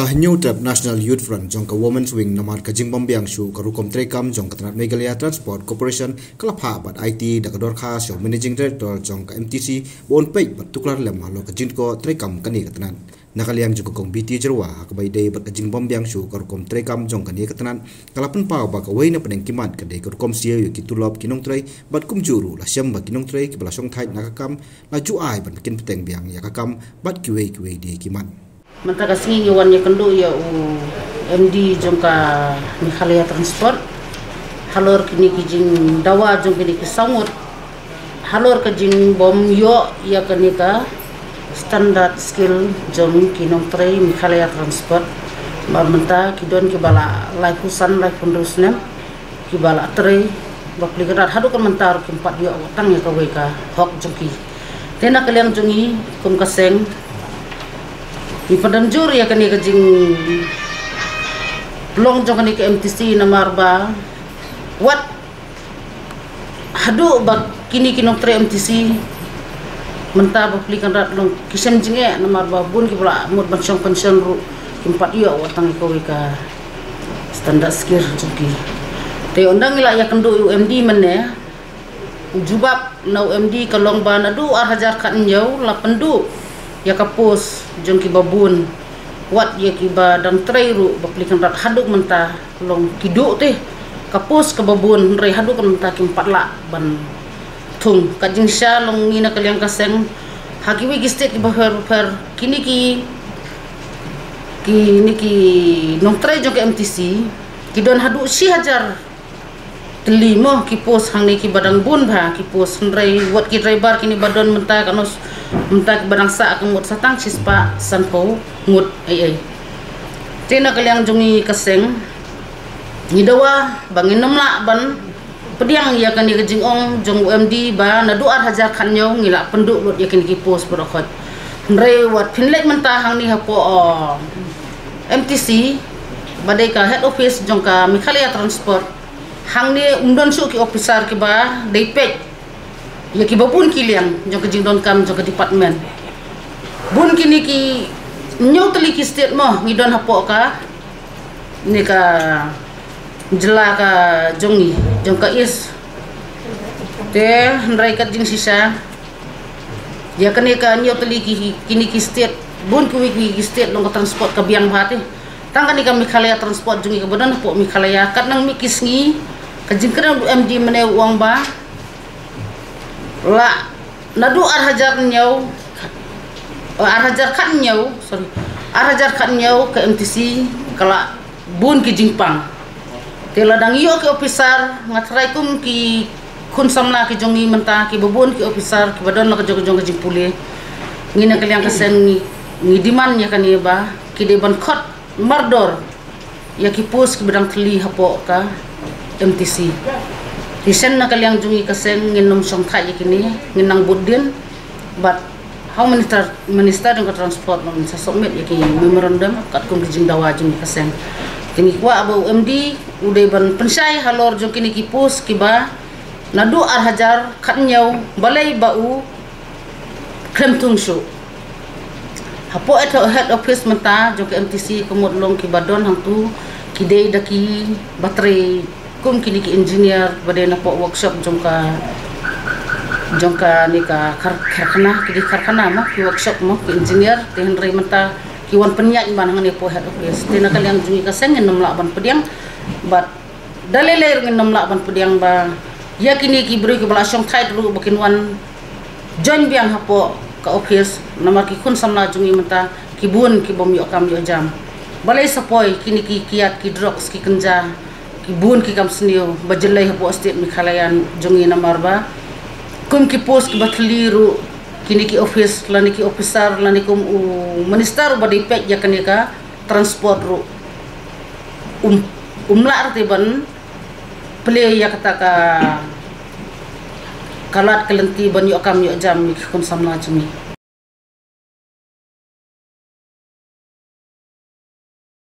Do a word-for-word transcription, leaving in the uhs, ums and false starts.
Ka Hynñiewtrep National Youth Front jong ka Women's Wing namar ka jingbym biang shuh ka rukom treikam jong ka tnat Meghalaya Transport Corporation ka la phah bad aiti da ka dorkhas sha u Managing Director jong ka M T C ba un peit bad tuklar lem halor ka jingtkoh treikam kane ka tnat. Na ka liang jong ka Kong Biti Jyrwa, ha kaba ïadei bad ka jingbym biang shuh ka rukom treikam jong kane ka tnat, ka la pynpaw ba kawei na pdeng ki mat ka dei ka rukom siew ïa ki tulop ki nongtrei, bad kumjuh ruh la shem ba ki nongtrei kiba la shongthait na ka kam la ju ai ban pynbteng biang ïa ka kam bad kiwei kiwei de ki mat. Mynta ka sngi ngi wan ïakynduh ïa u M D jong ka Meghalaya Transport halor kine ki jingdawa jong kine ki saw ngut halor ka jingbym ïoh ïa kane ka standard skill jong ki nongtrei Meghalaya Transport. Namar mynta ki don kiba la laiphew san, laiphew hynriew snem kiba la trei bapli kynrad, haduh ka mynta ruh kim pat ïoh tang ïa kawei ka hok jong ki. Te na ka liang jong ngi kum ka seng, ngi pyndanjur ïa kane ka jinglong jong kane ka M T C namar ba wat haduh ba kine ki nongtrei M T C mynta bapli kynrad long ki shem jingeh namar ba bun kiba la mut ban shong pension ruh kim pat ïoh wat tang ïa kawei ka standard skill jong ki. Te ynda ngi la ïakynduh ïa u M D mynne, u jubab na u M D ka long ba naduh ar hajar khathynñiew la pynduh ïa ka post jong kiba bun. Wat ïa kiba dang trei ruh bapli kynrad haduh mynta long ki duh te ka post kaba bun, hynrei haduh ka mynta kim pat lah ban thung. Ka jingshisha long ngi na ka liang ka seng, ha kiwei ki state kiba pher pher, kine ki, kine ki nongtrei jong ka M T C ki don haduh shi hajar tylli mo ki post hangne kiba dang bun bha ki post, hynrei wat ki driver kine ba don mynta ka nos, mynta kiba dang sah ka ngut sa tang shispah sanphew ngut ei ei. Te na ka liang jong ngi ka seng, ngi dawa ba ngin ym lah ban pdiang ïa kane ka jingong jong u M D ba naduh ar hajar khathynñiew ngi la pynduh lut ïa kine ki post baroh khoit. Hynrei wat phin leit mynta hangne hapoh, oh, M T C ba dei ka head office jong ka Meghalaya Transport. Hangne ym don shuh ki officer kiba dei peit ïa kiba bun ki liang jong ka jingdonkam jong ka department. Bun kine ki hynñiew tylli ki state mo ngi don hapoh kane ka jylla ka jong ngi, jong ka East. Te hynrei ka jingshisha ïa kane ka hynñiew tylli ki, kine ki state, bun kiwei kiwei ki state long ka transport ka biang bha te. Tang kane ka Meghalaya Transport jong ngi kaba don hapoh Meghalaya, katba nang mih ki sngi, ka jingkren u M D mynne u ong ba la naduh ar hajar hynñiew, eh, ar hajar khathynñiew, sorry, ar hajar khathynñiew ka M T C ka la bun ki jingpang. Te lada ngi ïoh ki officer, nga tharai kum ki khun samla ki jong ngi mynta kiba bun ki officer kiba don la ka jong ka jong ka jingpule. Ngi na ka liang ka seng ngi, ngi demand ïa kane ba ki dei ban khot mardor ïa ki post kiba dang thli hapoh ka M T C. Te shen na ka liang jong ngi ka seng ngin ym shongthait ïa kine, ngin nang bud dien. Bad ha u minister, minister jong ka transport ngin sa submit ïa ki memorandum katkum ki jingdawa jong ngi ka seng. Te ngi kwah ba u M D u dei ban pynshai halor jong kine ki post kiba naduh ar hajar khathynñiew, balei ba u khlem thung shuh. Hapoh head, head office mynta jong ka M T C ka mut long kiba don hangtu ki dei da kiba trei kum kine ki engineer ba dei napoh workshop jong ka, jong kane ka kar-, karkhana, ki dei karkhana mo, ki workshop mo, ki engineer, te hynrei mynta ki wan pynïaid man hangne hapoh head office. Te na ka liang jong ngi ka seng ngin ym lah ban pdiang, bad da lei lei ruh ngin ym lah ban pdiang ba ïa kine ki briew kiba la shongthait ruh ba kin wan join biang hapoh ka office, namar ki khun samla jong ngi mynta ki bun kibym ïoh kam ïoh jam. Balei sa poi kine ki kiad, ki drugs, ki kynja, ki bun ki kam sniew ba jyllei hapoh state Meghalaya jong ngi, namar ba kum ki post kiba thli ruh kine ki office lane ki officer lane kum u minister uba dei peit ïa kane ka transport ruh um, um lah ruh te ban plie ïa kata ka, ka lad ka lynti ban ïoh kam ïoh jam ïa ki khun samla jong ngi.